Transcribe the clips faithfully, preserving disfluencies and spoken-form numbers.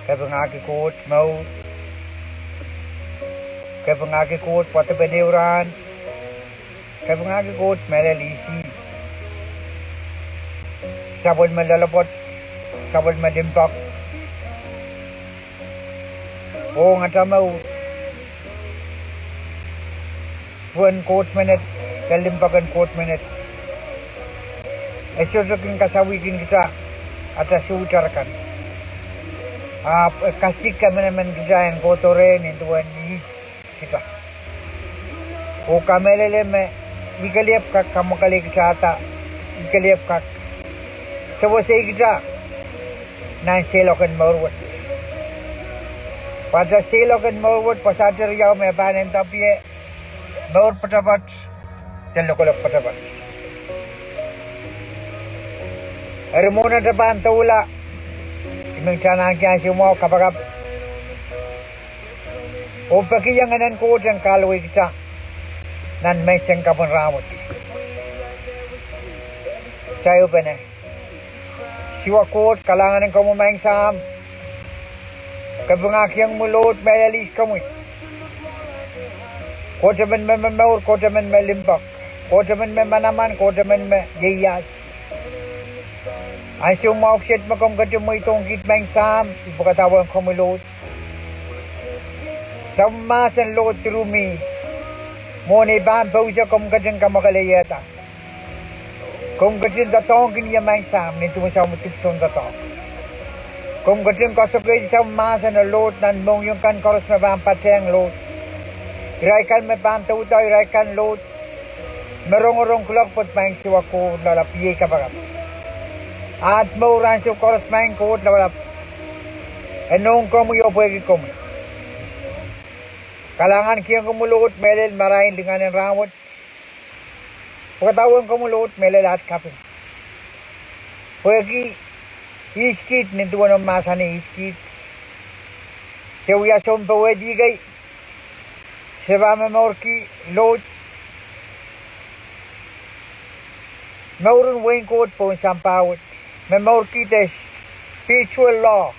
Kapingahki Koht mour. Kapingahki Koht pwe depe ehu rahn. Kapingahki Koht mehlel ihs ih. Sapwellime loalopwoat, sapwellime limpoak. Ong atail mour. Duwen Koht menet, de limpoak en Koht menet. E sohte kin kasawihkin kitail atail suwed kan. Ahpw e kasik emenemen kitail en kohdo reh nin duwen ihs kitail. Oh kamehlele me, I kelehpw kak kamwakelei kitailda, I kelehpw kak sewesei kitail nan seiloak en mour wet. Pwe atail seiloak en mour wet, pwe sater iau me pahn ndapie mour poatopoat, de lokolok poatopoat. Eri mwohn atail pahn doula, I men kitail ahneki ansou mwahu kapakap oh peki ngehn en Koht en kahluwa kitail nan menseng kapw en rahnwet. Kitail ehupene. Siwa Koht, kalahngan en komwi Maing Sahm. Kapingahkiong komwi Lord mehlel ihs komwi. Koht emen me momour, Koht emen me limpoak, Koht emen me manaman, Koht emen me ieias. Ansou mwahu kiset me komw ketin mweidohng kiht Maing Sahm, I pwukadawehiong komwi Lord. Sapwellime mahsen Lord through me. Mwohn ei pahn pousehla komw ketin kamwakeleihda. Komw ketin doadoahngkin ie Maing Sahm nin duwen Sahm dipwisoun doadoahk. Komw ketin koasoakohdi Sapwellime mahsen Lord nan mohngiong kan koaros me pahn patehng Lord. Irail kan me pahn douda, irail kan Lord me rongorong kuloak pwoat Maing Siwa Koht Lapalap, iei kapakap. Aht mour ansou koaros Maing Koht Lapalap, e nohn komwi oh pwehki komwi. Kalahngankihong komwi Lord mehlel marain lingan en rahnwet. Pwukadawehiong komwi Lord mehlel aht kaping. Pwehki ihs kiht nin duwen omw mahsanih ihs kiht. Se wia sounpowehdi kei. Se pahn momourki Lord mouren wehin Koht pohn sampah wet. Momourki the spiritual law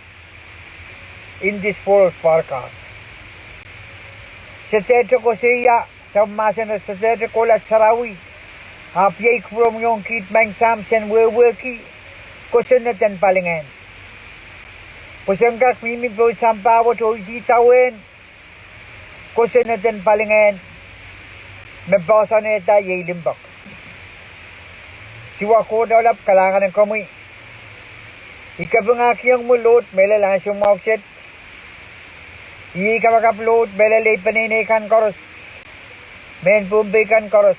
in this world, Father God. Se dehte koasoia, Sapwellime mahsen, se dehte kohla sarawi. Ahpw iei kupwuromwi ong kiht Maing Sahm sen wehwehki kosonned en palingehn. Pwe sen kak mihmi pohn sampah wet oh idawehn kosonned en palingehn me poahsoanehda iei limpoak. Siwa Koht Lapalap, kalahngan en komwi. I kapingahkiong komwi Lord mehlel ansou mwahu kiset. Iei kapakap Lord mehlel ei peneinei kan koaros, mehn Pohnpei kan koaros,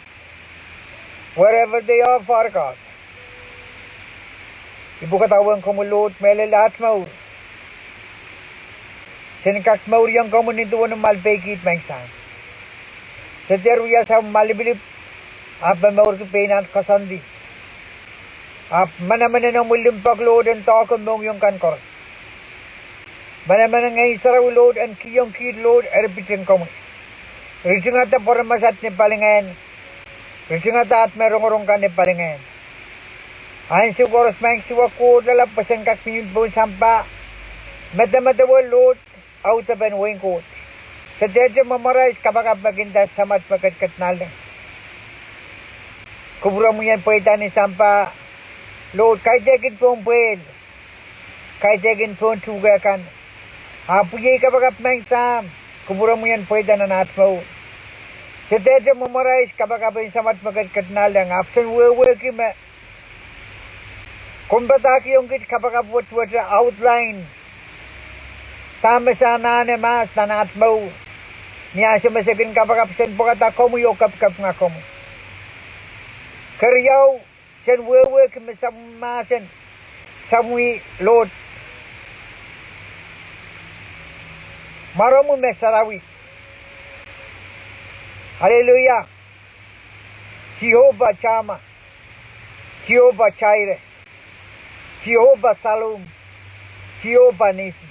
wherever they are, Father God. I pwukadawehiong komwi Lord mehlel aht mour. Sen kak mouriong komwi nin duwen omw mal peikihd Maing Sahm. Se dehr wia Sapwellime malipilip, ahpw momourki pein aht koasoandi. Ahpw manaman en omwi limpoak Lord en doahke mohngiong kan koaros. Manaman en Ngehn Sarawi Lord en kihong kiht Lord eripit en komwi. Ritingada pwaramasat ni palingehn. Ritingada aht mehn rongorong kan ni palingehn. Ansou koaros Maing Siwa Koht Lapalap, pwe sen kak mihmi pohn sampah, medemedewe Lord audepen wehin Koht. Se dehte memorize kapakap me kin nda Samat me ketiket nanleng. Kupwuromwi en pweida nin sampah Lord, kaidehkin pohn pwehl, kaidehkin pohn tuhke kan. Ahpw iei kapakap Maing Sahm, kupwuromwi en pweida nan aht mour. Se dehte memorize kapakap en Samat me ketiket nanleng, ahpw sen wehwehki me komw padahkihong kiht kapakap wet, wet outline dahme se anahne mahs nan aht mour. Ni ansou me se kin kapakap, sen pwukada komwi oh kapikapinga komwi. Keriau, sen wehwehki me Sapwellime mahsen, Sapwellime Lord, mwaromwi me sarawi. Aleluia. Jehovah Shammah, Jehovah Jireh, Jehovah Shalom, Jehovah Nissi.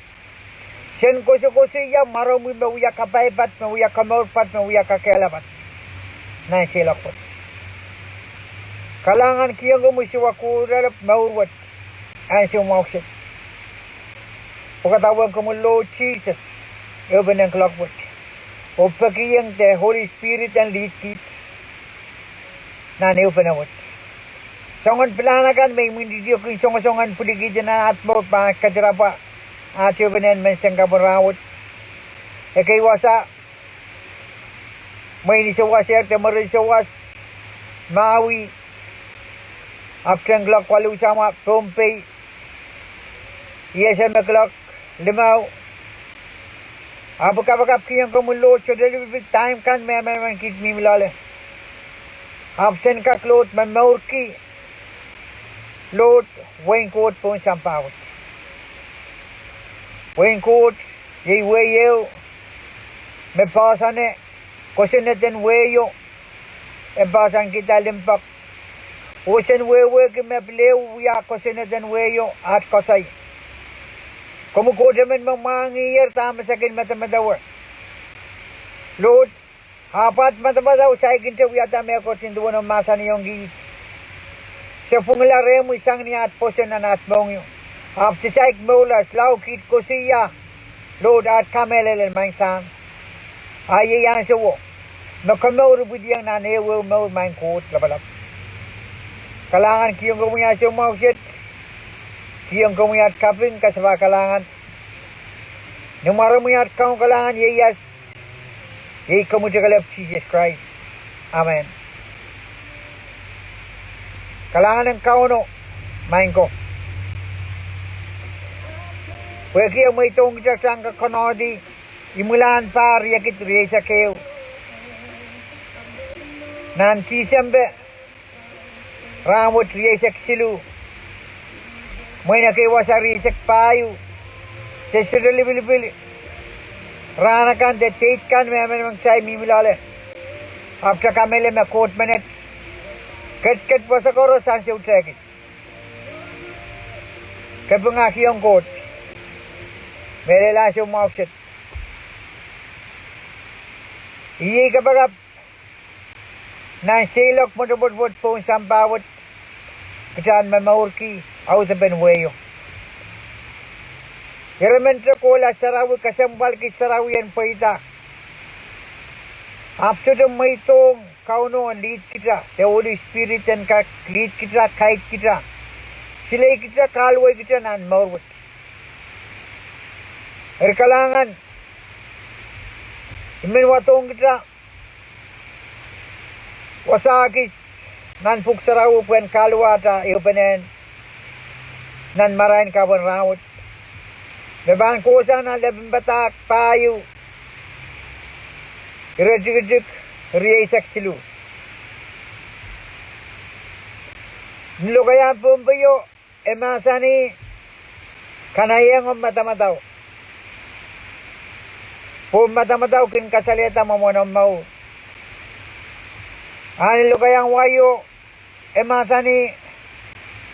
Sen koasokoasoia mwaromwi me wia kapai pat, me wia komour pat, me wia kakehlapat nan seiloak wet. Kalahngankihong komwi Siwa Koht Lapalap mour wet ansou mwahu kiset. Oh kadauwehn komwi Lord Sises, ehupenen kuloak wet. Oh pekihong the Holy Spirit en lead kiht nan ehupene wet. Soangen pilahn akan me imwintihti oh kin songosong en pwilikihdi nan aht mour pahn kedirapwa aht ehupenen menseng kapw en rahnwet. Ekei wasa, mwein I sawas, de mwurin sawas, Maui, ahpw ten kuloak waluh samwa, Pohnpei, I ese me kuloak limau. Ahpw I kapakapkihong komwi Lord, sohte lipilipil time kan me emenemen kiht mihmi loale, ahpw sen kak Lord momourki Lord, wehin Koht pohn sampah wet. Wehin Koht iei wehi ehu me poahsoane kosonned en wehio, e poahsoankihda limpoak. Oh sen wehwehki me pil ehu wia kosonned en wehio, aht koasoi. Komwi Koht emen me mwahngihier dahme se kin medemedewe Lord. Ahpw aht madamadau saikinte wiahda mehkot nin duwen omw mahsanihong kiht. Se pwungla rehmwi sang ni aht pwoson nan aht mohngiong. Ahpw se saik mourla, lao kiht koasoia Lord, aht kamehlele, Maing Sahm. A iei ansouo me komour ipwidiong nan ehuehu mour, Maing Koht Lapalap. Kalahngan, kihong komwi ansou mwahu wet. Kihong komwi aht kaping, kasapahl, kalahngan. Ni mwaromwi aht Kaun kalahngan ieias, iei komwi Tekelep Sises Krais. Amen. Kalahngan en Kauno, Maing ko. Pwehki e mweidohng kitail, kitail en kak konohdi imwilahn pahr riekid rieisek ehu nan Tisempe, rahnwet rieisek siluh, mwein ekei wasa rieisek pahieu. Se sohte lipilipil rahn akan de date kan me emenemen kitail mihmi loale. Ahpw kitail kamehlele me Koht menet ketiket wasa koaros ansou tehki. Kaping, kihong Koht. Mehlel ansou mwahu wet. Iei kapakap nan seiloak mwotomwot wet pohn sampah wet, kitail en momourki audepen wehio. Ire men te kohla sarawi, kesempwalki sarawi en pweida. Ahpw sohte mweidohng Kauno en lead kita, de Holy Spirit en kak lead kita, guide kita, silei kita, kahluwa kita nan mour wet. Eri kalahngan, I men wadohng kita wasa kis nan Pwuhk Sarawi pwehn kahluwahte ehupenen nan marain kapw en rahnwet, me pahn kohsang nan lepin padahk pahieu, iretikitik rieisek siluh. Ni lokaiahn Pohnpeio, e mahsanih, kanahieng omw madamadau, pwe omw madamadau kin kasalehda mwomwen omw mour. A ni lokaiahn Waiho, e mahsanih,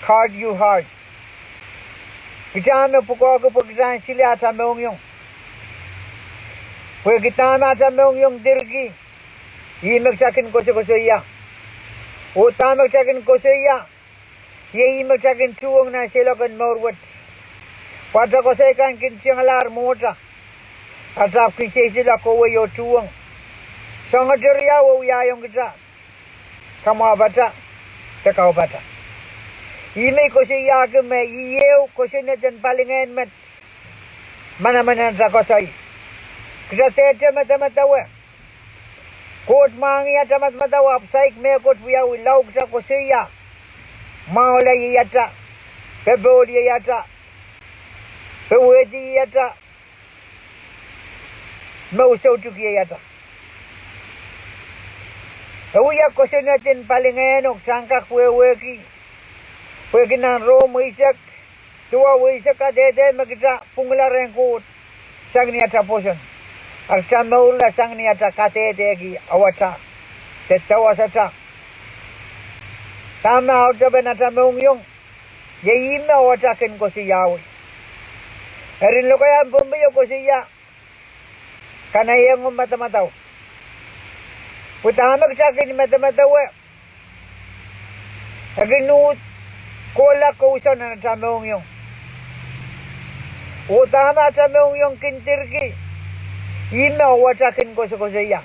guard your heart. Kitail me pwukoahki pwe kitail en sile atail mohngiong, pwehki dahme atail mohngiong dirki, ih me kitail kin koasokoasoia. Oh dahme kitail kin koasoia, iei ih me kitail kin tuhwong nan seiloak en mour wet. Pwe atail koasoi kan kin tiengalahr mwohtail, atail ahpw kin seiseiloak kohwei oh tuhwong. Soahng riau e wiahiong kita: kamwahupatail de kaupatail. Ih me I koasoiahki me ih ehu kosonned en palingehn met manaman en atail koasoi. Kita dehde medemedewe. Koht mwahngih atail madamadau ahpw saik mehkot wiawi lao kita koasoia, mwahula ieiatail, popohl ieiatail, powehdi ieiatail, mour soutuk ieiatail. E wia kosonned en palingehno, kita en kak wehwehki, pwehki nan Rom eisek duwau, eisek kadehde me kita pwungla rehn Koht sang ni atail pwoson, a kita mourla sang ni atail kadehdehki ohwatail de dewasatail. Dahme audepen atail mohngiong, iei ih me ohwatail kin koasoiahwei. Eri ni lokaiahn Pohnpeio koasoia, kanahieng omw madamadau, pwe dahme kita kin medemedewe, e kin uhd kohla kousoan nan atail mohngiong. Oh dahme ata mohngiong kin dirki, ih me ewata kin kosokosoia.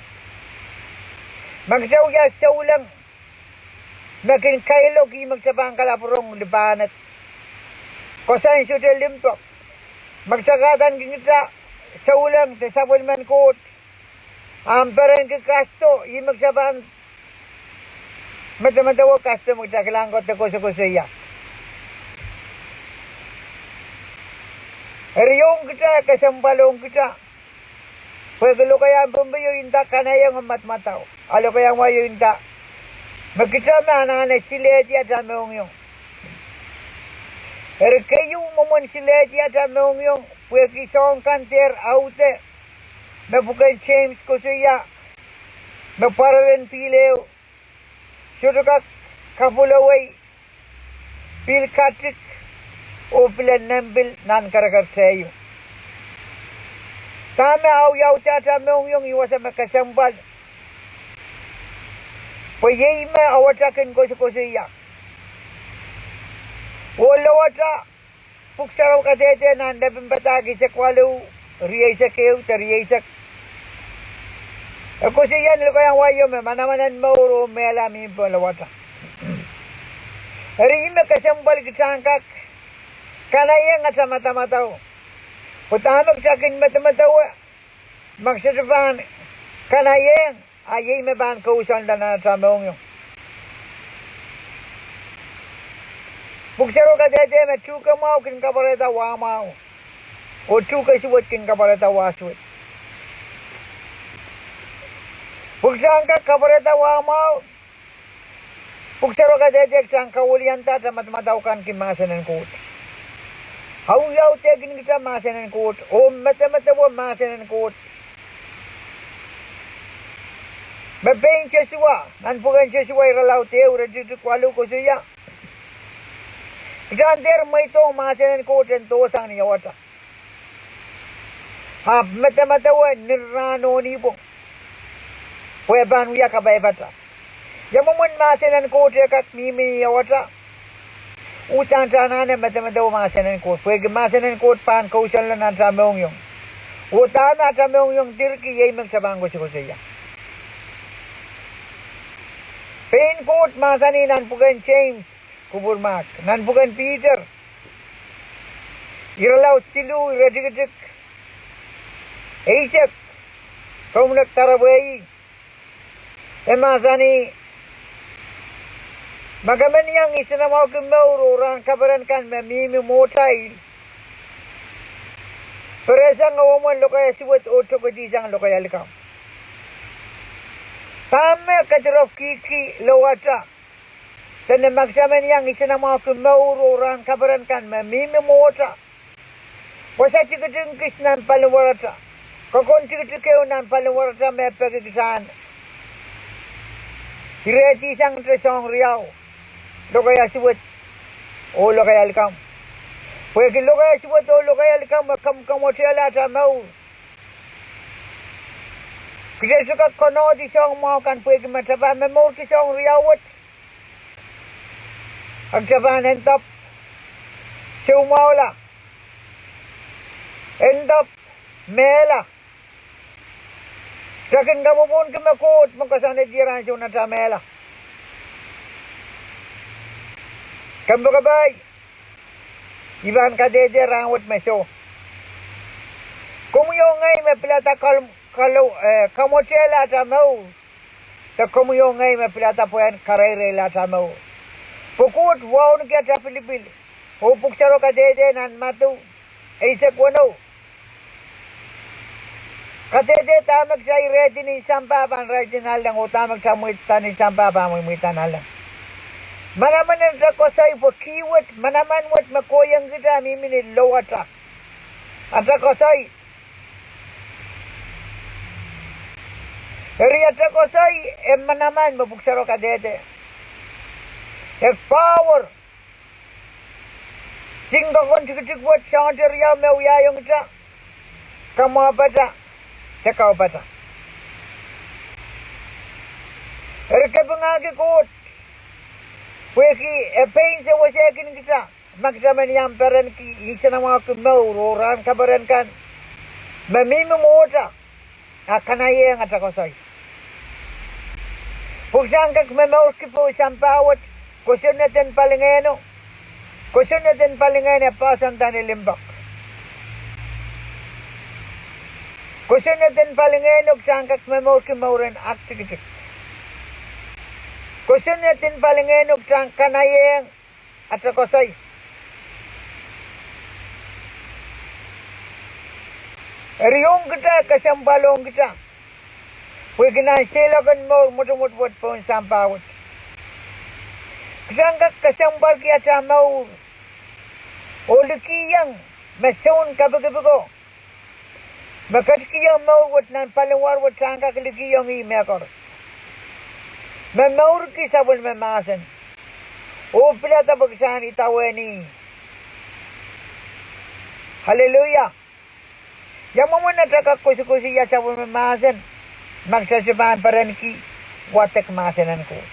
Ma kitail wia souleng me kin kailok, ih me kitail pahn kalapw rong lipahned. Koasoandi sohte limpoak. Ma kitail kahdaneki kitail souleng de sapwellimen Koht, ahpw perenki kasdo, ih me kitail pahn medemedewe kasdo me kitail kilang ko de kosokosoia. Eri ong kitail, kesempwal ong kitail, pwehki lokaiahn Pohnpei e nda kanaieng oh madamadau, a lokaiahn wai e nda me kitail me anahne silehdi ata mohngiong. Eri keieu mwomwen silehdi ata mohngiong, pwehki soahng kan dehr aude, me pwuken James kosoia, me pwaralen pihl ehu sohte kak kapwulowei, pihl katik, oh pilen nembil nan kereker tehieu. Dahme auaude ata mohngiong, ih wasa me kesempwal, pwe iei me ewata kin kosokosoia. Oh lowata, Pwuhk Sarawi kadehde nan Lepin Padahk eisek waluh, rieisek ehu de rieisek, e kosoia ni lokaiahn waio me manaman en mour oh mehla mihmi pohn lowata. Eri ih me kesempwal kitail en kak kanaieng ata madamadau, pwe dahme kitail kin medemedewe, ma kitail sohte pahn kanaieng, a iei me pahn kousoanla nan ata mohngiong. Pwuhk Sarawi kadehde me tuhke mwahu kin kapwarehda wah mwahu, oh tuhke suwed kin kapwarehda wah suwed. Pwe kitail en kak kapwarehda wah mwahu, Pwuhk Sarawi kadehde kitail en kawilianda ata madamadau kan ki mahsen en Koht. Auaudehkin kitail mahsen en Koht oh medemedewe mahsen en Koht. Me pein Sosua, nan pwuken Sosua irelaud ehu, iretikitik waluh kosoia, kitail en dehr mweidohng mahsen en Koht en dohsang ni ewata, ahpw medemedewe ni rahn oh ni pwong, pwe e pahn wia kapaipata. Ia mwomwen mahsen en Koht e kak mihmi ni ewata, uhdahn kitail anahne medemedewe mahsen en Koht, pwehki mahsen en Koht pahn kousoanla nan ata mohngiong. Oh dahme ata mohngiong dirki, iei me kitail pahn kosokosoia. Pein Koht mahsanih nan pwuken James, kupwur mahk, nan pwuken Piter irelaud siluh, iretikitik eisek, komw nek doaropwe ih, e mahsanih, ma ke men iang nsenamwahuki mour oh rahn kaperen kan me mihmi mwohtail, perehsang ewomwen lokaia suwed oh tokedihsang lokaia likamw. Dahme kediropwkihki lowata, dene ma kitail men iang nsenamwahuki mour oh rahn kaperen kan me mihmi mwohtail, wasa tikitik kis nan paliwarata, koakon tikitik ehu nan paliwarata me peki kitail en irehdihsang te soahng riau, lokaia suwed oh lokaia likamw. Pwehki lokaia suwed oh lokaia likamw e kamwakamwatehla ata mour. Kitail sohte kak konohdi soahng mwahu kan pwehki ma kitail pahn momourki soahng riau wet, a kitail pahn end up soumwahula, end up mehla. Kitail kin kapwopwonki me Koht me koasoanehdi rahn soun ata mehla. Kompoakepahi, I pahn kadehde rahnwet me soh, komwi oh ngehi me pilada kal-, kalo-, eh, kamwatehla ata mour, de komwi oh ngehi me pilada pwehn kareireila ata mour. Pwe Koht wauneki ata pilipil. Oh Pwuhk Sarawi kadehde nan Madiu eisek weneu, kadehde dahme kitail irehdi nin sampah pahn irail nin nanleng, oh dahme kitail mweidohng nin sampah pahn mweimweida nanleng. Manaman en ata koasoi, pwe kih wet, manaman wet me kohieng kitail mihmi ni lowata. Ata koasoi. Eri ata koasoi e manaman me Pwuhk Sarawi kadehde, e power. Singkakon tikitik wet, soahng te riau me wiahiong kitail, kamwahupata de kaupata. Eri kapingahki Koht, pwehki e pein sewesehkin kitail. ma kitail men iang perenki, insenamwahuki mour oh rahn kaperen kan me mihmi mwohtail, a kanahieng atail koasoi. Pwe kitail kak momourki pohn sampah wet, kosonned en palingehno, kosonned en palingehn e poahsoanda ni limpoak. Kosonned en palingehno kitail kak momourki mouren aktikitik. Kosonned en palingehno kitail kanahieng atail koasoi. Eri ong kitail, kesempwal ong kitail. Pwehki nan seiloak en mour mwotomwot wet pohn sampah wet, kitail kak kesempwalki atail mour oh likih iang me soun kapikipiko me ketikihong mour wet nan paliwar wet, kitail kak likihong ih mehkoaros. Me mourki sapwellime mahsen oh pilada pwe kitail idawehn ih. Aleluia. Ia mwomwen atail kak koasoakoasoia sapwellime mahsen ma kitail sohte pahn perenki wadek mahsen en Koht?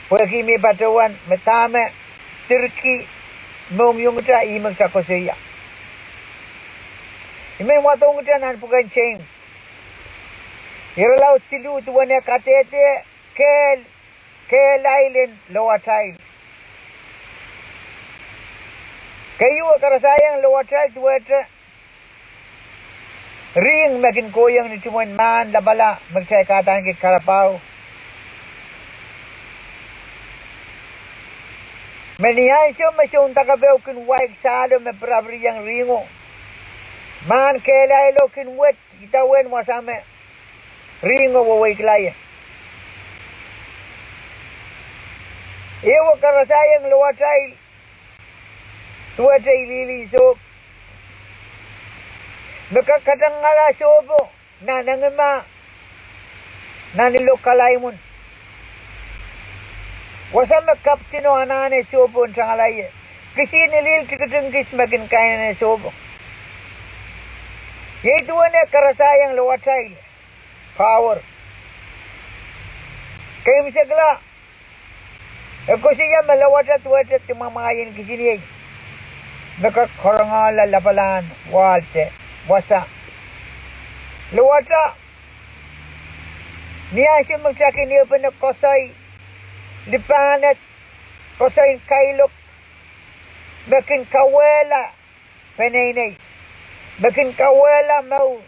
Pwehki mie patohwan me dahme dirki mohngiong kitail, ih me kitail koasoia. I men wadohng kitail nan pwuken James, irelaud siluh, duwen eh kadehde kehl, kehlail en lowatail. Keieu, e karasaiong lowatail duwehte rihng me kin kohiong ni tumwen mahn lapala me kitail kahdaneki karabau. Me ni ansou me soundakapeo kin waik sahlo me pirapiriong rihngo, mahn kehlailo kin wet idawehn wasa me rihngo weweiklaie. Ehu, e karasaiong lowatail duwehte ililin sohp me kak katangala sohpo nan engimah, nan ilok kalaimwun. Wasa me kaptino anahne sohpo en tangala ie, kisihn ilil tikitik kis me kin kainene sohpo. Iei duwen e karasaiong lowatail power. Keimwsekla, e koasoia me lowata duwehte dimwamwaien kisiniei me kak karangala lapalahn wahl de wasa. Lowata, ni ansou me kitail kin ehupene koasoi lipahned, koasoi en kailok, me kin kauwehla peneinei, me kin kauwehla mour.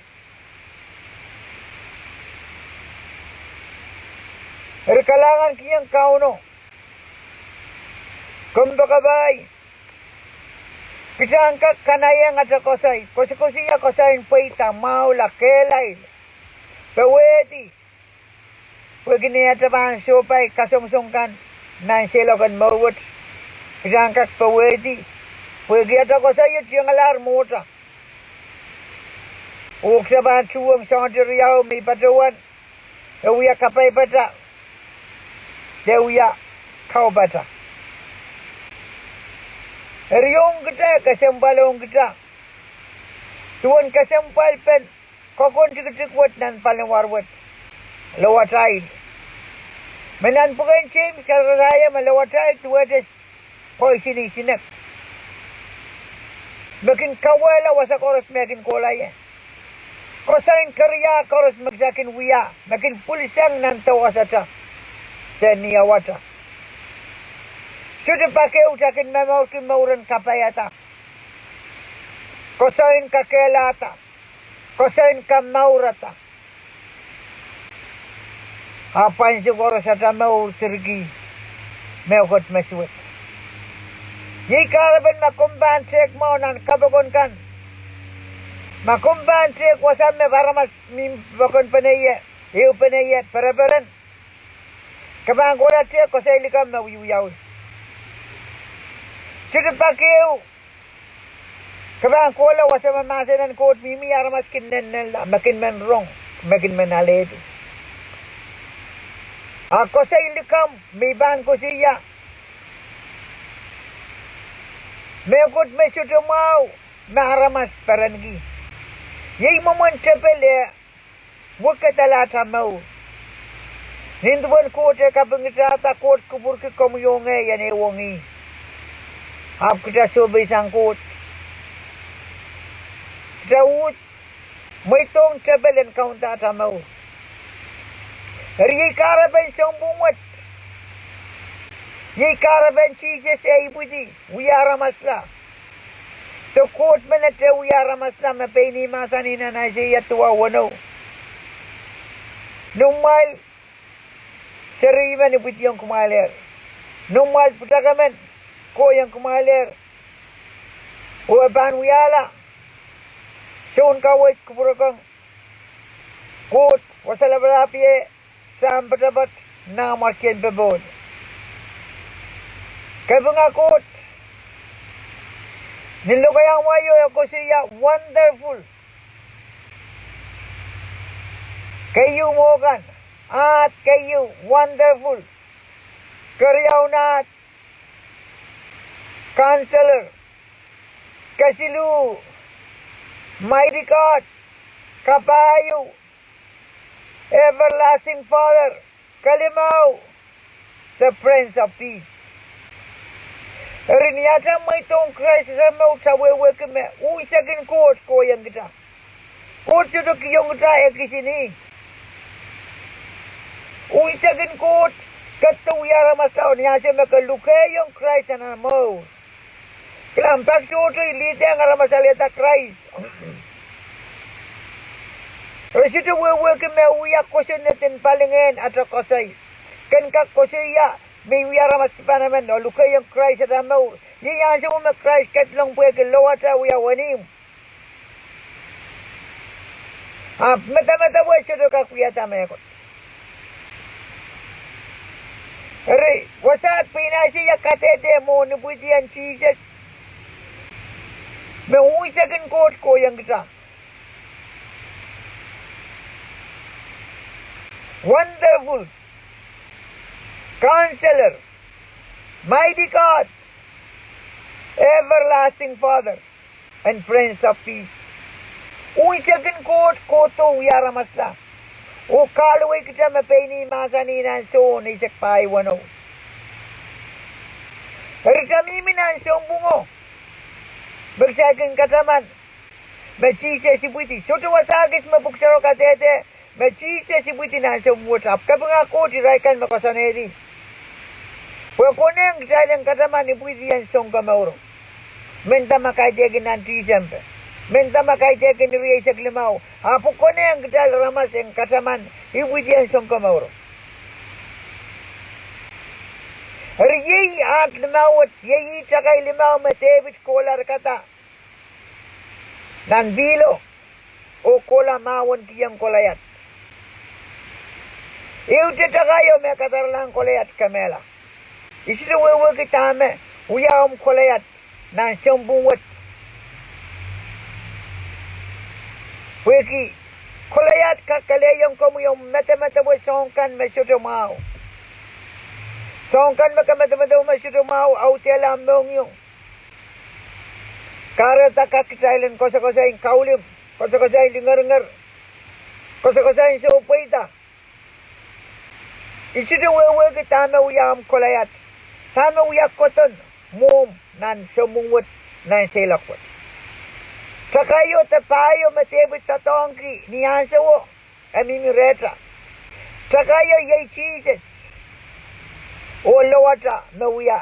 Eri kalahngan kihong Kauno, kompoakepahi, kitail kak kanahieng atail koasoi, koasokoasoia koasoi en pweida, mwahula, kehlail, powehdi. Pwehki ni atail pahn sohpai kasongosong kan nan seiloak en mour wet, kitail kak powehdi, pwehki atail koasoi iet iangalahr mwohtail. Oh kitail pahn tuhwong soahng riau me I patohwan, e wia kapaipata, de wia kaupata. Eri ong kitail, kesempwal ong kitail, duwen kesempwalpen kokon tikitik wet nan paliwar wet, lowatail. Me nan pwuken James karasaia me lowatail duwehte poisin en sinek me kin kauwehla wasa koaros me kin kohla ie. Koasoi en keria koaros me kitail kin wia me kin pwilisang nan dewasata de ni awata. Sohte pak ehu kitail kin momourki mouren kapaiada, koasoi en kakehlada, koasoi en kamourada. Ahpw ansou koaros atail mour dirki mehkot me suwed. Iei kahrepen ma komw pahn tehk mwahu nan kapokon kan, ma komw pahn tehk wasa me aramas mihmi pokonpene ie, ehupene ie, pereperen, ke pahn kohla tehk koasoi likamw me wiewiawi. Sohte pak ehu ke pahn kohla wasa me mahsen en Koht mihmi, aramas kin nennenla, me kin men rong, me kin men alehdi. A koasoi likamw me I pahn koasoia, mehkot me sohte mwahu me aramas perenki, iei mwomwen tepel e wekedala atail mour. Nin duwen Koht e kapingkihda, Koht kupwurki komwi oh ngehi en ehuong ih. Ahpw kita sohpeisang Koht. Kita uhd mweidohng tepel en kaunda atail mour. Eri iei kahrepen sounpwong wet. Iei kahrepen Sises eh ipwidi wia aramasla. De Koht menet eh wia aramasla me pein ih mahsanih nan Aiseia duwau weneu: Noumwail seri men ipwidiong kumwailehr. Noumwail pwutak men kohieng kumwailehr. Oh e pahn wiahla soun kaweid kupwurokong. Koht Wasa Lapalahpie, Sahm Poatopoat, Nahmwarkien Popohl. Kapinga Koht. Ni lokaiahn wai o e koasoia wonderful. Keieu mwo kan, ahd keieu, wonderful. Keriaun ahd, Counselor. Kesiluh, Mighty God. Kapahieu, Everlasting Father. Kelimau, the Prince of Peace. Eri ni atail mweidohng Krais atail mour, kita wehwehki me unsek en Koht kohieng kita. Koht sohte kihong kita ekis en ih. Unsek en Koht ketido wia aramas lao ni ansou me ke lukehiong Krais nan atail mour. Kilang, pak tohto I leadehng aramas alehda Krais, re sohte wehwehki me wia kosonned en palingehn atail koasoi. Ken kak koasoia me I wia aramas dipan emen oh lukehiong Krais atail mour. Iei ansou me Krais ketilong pwehki loalatail wia wenihmw. Ahpw medemedewe sohte kak wiahda mehkot. Eri wasaht pein Aiseia kadehde mwohn ipwidi en Sises me unsek en Koht kohieng kita. Wonderful, Counselor, Mighty God, Everlasting Father, and Prince of Peace. Unsek en Koht kohdo wia aramasla oh kahluwei kita me pein ih mahsanih nan Sohn eisek pahieu weneu. Eri kita mihmi nan sounpwongo me kitail kin kataman me Sises ipwidi. Sohte wasa kis me Pwuhk Sarawi kadehde me Sises ipwidi nan sounpwong wet, ahpw kapinga Koht irail kan me koasoanehdi. Pwe konehng kitail en kataman ipwidi en Sounkomouro. Mehnda ma kaidehkin nan Tisempe, mehnda ma kaidehkin rieisek limau, ahpw konehng kitail aramas en kataman ipwidi en Sounkomouro. Eri iei ahd limau wet, iei ih takai limau me Depit kohla rekada nan pihlo oh kohla mahwen kihong Kolaiad. Ihte takai o me kadaralahng Kolaiad kemehla. I sohte wehwehki dahme wiahiong Kolaiad nan sounpwong wet, pwehki Kolaiad kak kelehiong komwi omw medemedewe soahng kan me sohte mwahu. Soahng kan me ke medemedewe me sohte mwahu audehla omw mohngiong. Kahrehda kak kitail en koasokoasoiong kaulim, koasokoasoiong lingeringer, koasokoasoiong sohpweida. I sohte wehwehki dahme wiahiong Kolaiad, dahme wia kohdo mwohmw nan sounpwong wet, nan seiloak wet. Takai o de pahi o me Depit doadoahngki ni ansouo, e mihmi rehta. Takai o iei Sises oh loalatail me wia,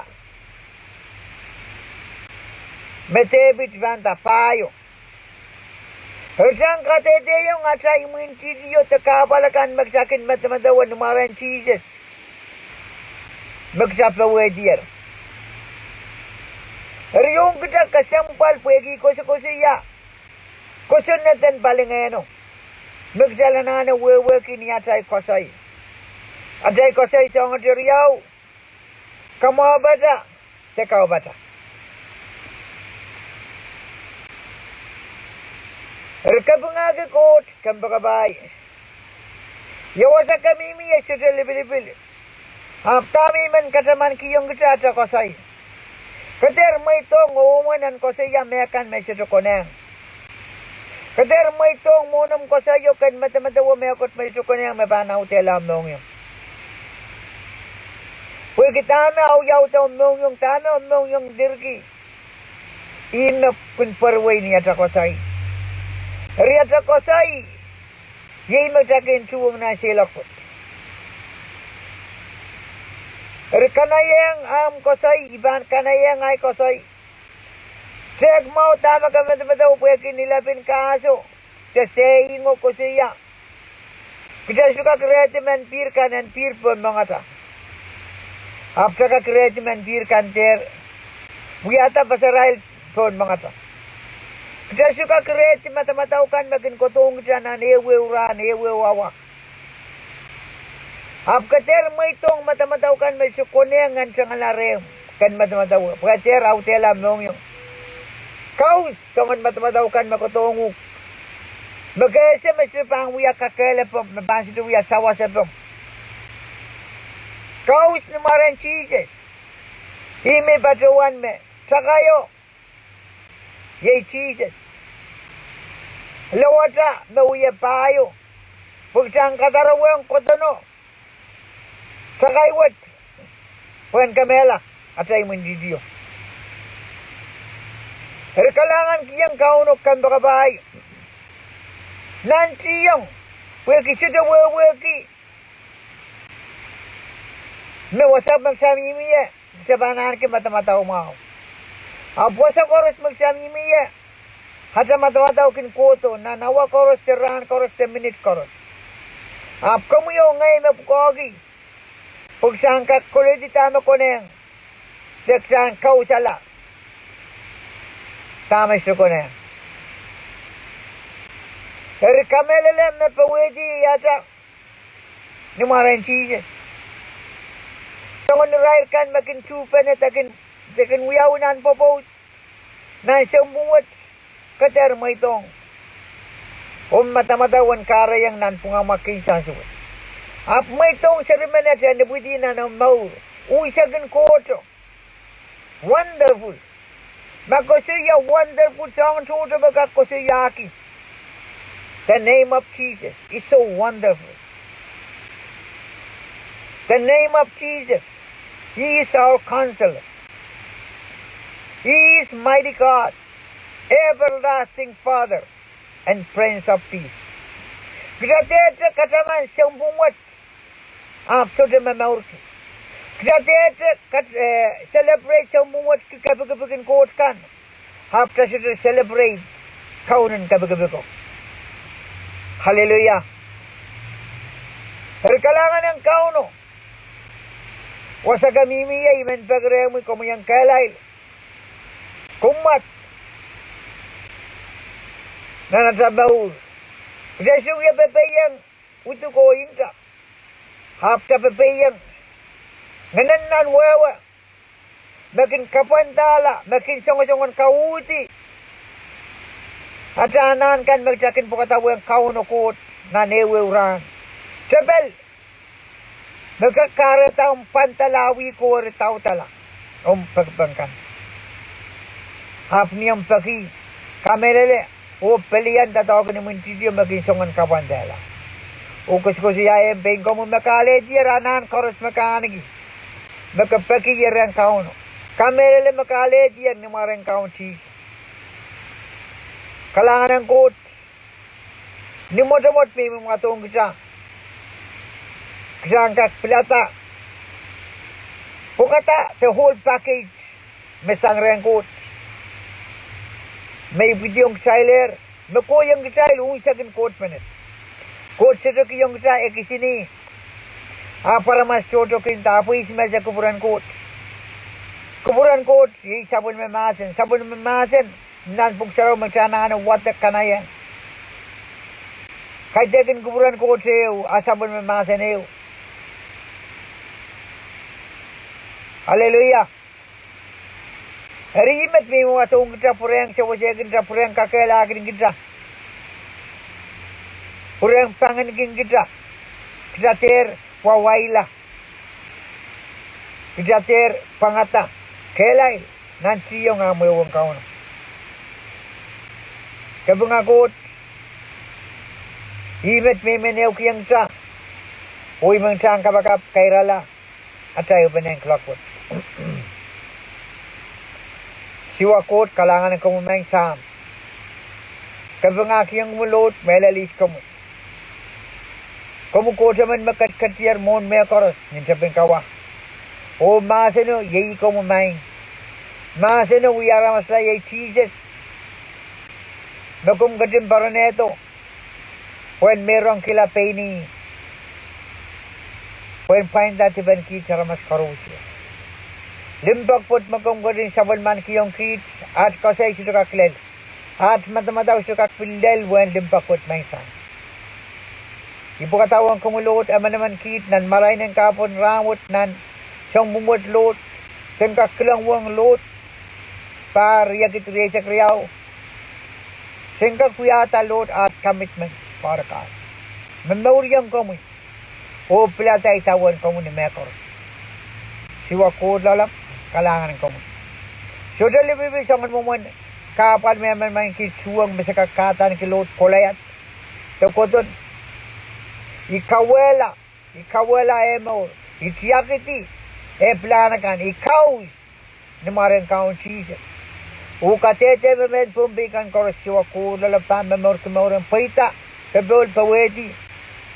me Depit pahn nda pahi o. Eri kita en kadehdehiong atail imwintihtio de kahpwal akan me kita kin medemedewe ni mwaren Sises me kita powehdier. Eri ong kita kesempwal pwehki koasokoasoia kosonned en palingehno me kitail anahne wehwehki ni atail koasoi. Atail koasoi soahngete riau: kamwahupata de kaupata. Eri kapingahki Koht, kompoakepahi. Ia wasa ke mihmi, e sohte lipilipil, ahpw dahme I men katamankihong kita atail koasoi. Ke dehr mweidohng omw en koasoia mehkan me sohte konehng. Ke dehr mweidohng mwohn omw koasoi oh ken medemedewe mehkot me sohte konehng me pahn audehla omw mohngiong. Pwehki dahme audaudla omw mohngiong, dahme omw mohngiong dirki, Ih me kin pwereiwei ni atail koasoi. Eri atail koasoi, iei me kitail kin tuhwong nan seiloak wet. Eri kanaiehng ahmw koasoi, I pahn kanaiehng ahi koasoi. Tehk mwahu dahme ke medemedewe pwehki ni lapin kahso, de seiloak koasoia. Kitail sohte kak rehdi mehn pihr kan en pihr pohn moangata. Ahpw kitail kak rehdi mehn pihr kan dehr wiahda pasarail pohn moangata. Kitail sohte kak rehdi madamadau kan me kin kohdohng kitail nan ehuehu rahn, ehuehu awa. Ahpw ke dehr mweidohng madamadau kan me sohte konehng en tengala rehmw, ken madamadau, pwe ke dehr audehla mohngiong. Kaus soangen madamadau kan me kohdohng uhk, me ke ese me sohte pahn wia kakehlpomw, me pahn sohte wia sawasepomw. Kaus ni mwaren Sises. Ih me I patohwan me takaio iei Sises. Lowehda me wia pahieu, pwe kitail en kadarowohng kohdohno, takai wet, pwehn kemehla atail imwintihtio. Eri kalahngan kihong Kauno kompoakepahi. Nantihong, pwehki sohte wehwehki me wasa me kitail mihmi ie, kitail pahn ahneki madamadau mwahu. Ahpw wasa koaros me kitail mihmi ie, atail madamadau kin kohdo nan awa koaros de rahn koaros de minit koaros. Ahpw komwi oh ngehi me pwukoahki, pwe kitail en kak koledi dahme konehng, de kitail en kausala dahme sohte konehng. Eri kamehlele me powehdi iata ni mwaren Sises. Soangen irair kan me kin tuhpene de kin, de kin wiawi nan pwopwoud, nan sounpwong wet, ke dehr mweidohng omw madamadau en kahrehiong nanpwungamwakin sansou wet. Ahpw mweidohng seri menet en ipwidi nan omw mour, unsek en Koht. Wonderful. Ma koasoia wonderful soahng tohto me kak koasoiahki, the name of Jesus is so wonderful. The name of Jesus, He is our Counselor. He is mighty God, everlasting Father, and Prince of Peace. Kitail dehte kataman sounpwong wet ahpw sohte momourki. Kitail dehte kat, eh, celebrate sounpwong wet ki kepikipik en Koht kan, ahpw kitail sohte celebrate Kauno en kepikipiko. Hallelujah. Eri kalahngan en Kauno. Wasa ke mihmi ie, I men peki rehmwi komwi en kehlail, kumwad nan atail mour. Kitail sohte wie pepeiong uduk oh nta, ahpw kitail pepeiong ngehnen nan wehwe me kin kapwandahla, me kin songosong en kauhdi atail anahn kan me kitail kin pwukadawehn Kauno Koht nan ehuehu rahn. Tepel me ke kahrehda omw pwandalahwih ko eri daudala omw pekipek kan. Ahpw ni omw peki, kamehlele, oh pelian doadoahk en imwintihtio me kin song en kapwandehla. Oh koasokoasoia ehu pein komwi me ke alehdier anahn koaros me ke ahneki, me ke peki ie rehn Kauno. Kamehlele me ke alehdier ni mwaren Kaun Sises. Kalahngan en Koht. Ni mwotomwot me I men wadohng kitail, kitail en kak pilada, pwukada the whole package me sang rehn Koht, me ipwidiong kitailehr, me kohiong kitail unsek en Koht menet. Koht sohte kihong kitail ekis en ih, ahpw aramas tohto kin dahpweis me ese kupwuren Koht. Kupwuren Koht iei sapwellime mahsen. Sapwellime mahsen nan pwuhk sarawi me kitail anahne wadek, kanaiehng, kaidehkin kupwuren Koht ehu, a sapwellime mahsen ehu. Aleluia. Eri ih met me I men wadohng kitail, pwurehng sewesehkin kitail, pwurehng kakehlahkin kitail, pwurehng pangenkin kitail, kitail dehr wawaila, kitail dehr pwangada kehlail nantihong ah mwehi en Kauno. Kapinga Koht, ih met me I men ehukihong kitail, oh I men kitail en kapakap kairala atail ehupenen kuloak wet. Siwa Koht, kalahngan en komwi Maing Sahm. Kapingahkihong komwi Lord, mehlel ihs komwi. Komwi Koht emen me ketiketier mwohn mehkoaros nin tepin kawa. Oh mahseno iei komwi Maing. Mahseno wia aramasla iei Sises, me komw ketin poaronehdo pwehn meirongkihla pein ih, pwehn pwainda dipen kiht aramas koaros. Limpoak pwoat me komw ketin sapwellimanikihong kiht, aht koasoi sohte kak lel, aht madamadau sohte kak pil lel uwen limpoak pwoat Maing Sahm. I pwukadahr ong komwi Lord, emenemen kiht nan marain en kahpwal en rahnwet nan sounpwong wet Lord, sen kak kilang uhwong Lord, pahr riekid rieisek riau, sen kak wiahda Lord aht commitment, pahr kan, me momouriong komwi oh pilada idawehn komwi ni mehkoaros. Siwa Koht Lapalap, kalahngan en komwi. Sohte lipilipil soangen mwomwen kahpwal me emenemen kiht tuhwong me se kak kahdaneki Lord Kolaiad de Kodon. I kauwehla, I kauwehla eh mour, I tiakedi eh pilahn akan, I kaus ni mwaren Kaun Sises. Oh kadehde me mehn Pohnpei kan koaros, Siwa Koht Lapalap, me mourki mour en pweida, popohl, powehdi,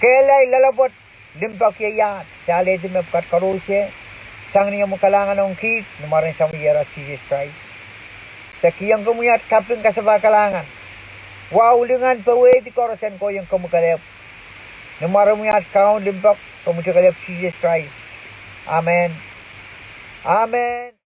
kehlail, loalopwoat, limpoak ieiaht, se alehdi mepwukat koaros, sang ni omwi kalahngan ong kiht ni mwaren Sahm Iehros Sises Krais. Se kihong komwi aht kaping, kasapahl, kalahngan, wahu, lingan, powehdi koaros en kohieng komwi kelehpw. Ni mwaromwi aht Kaun limpoak, komwi te kelehpw Sises Krais. Amen. Amen.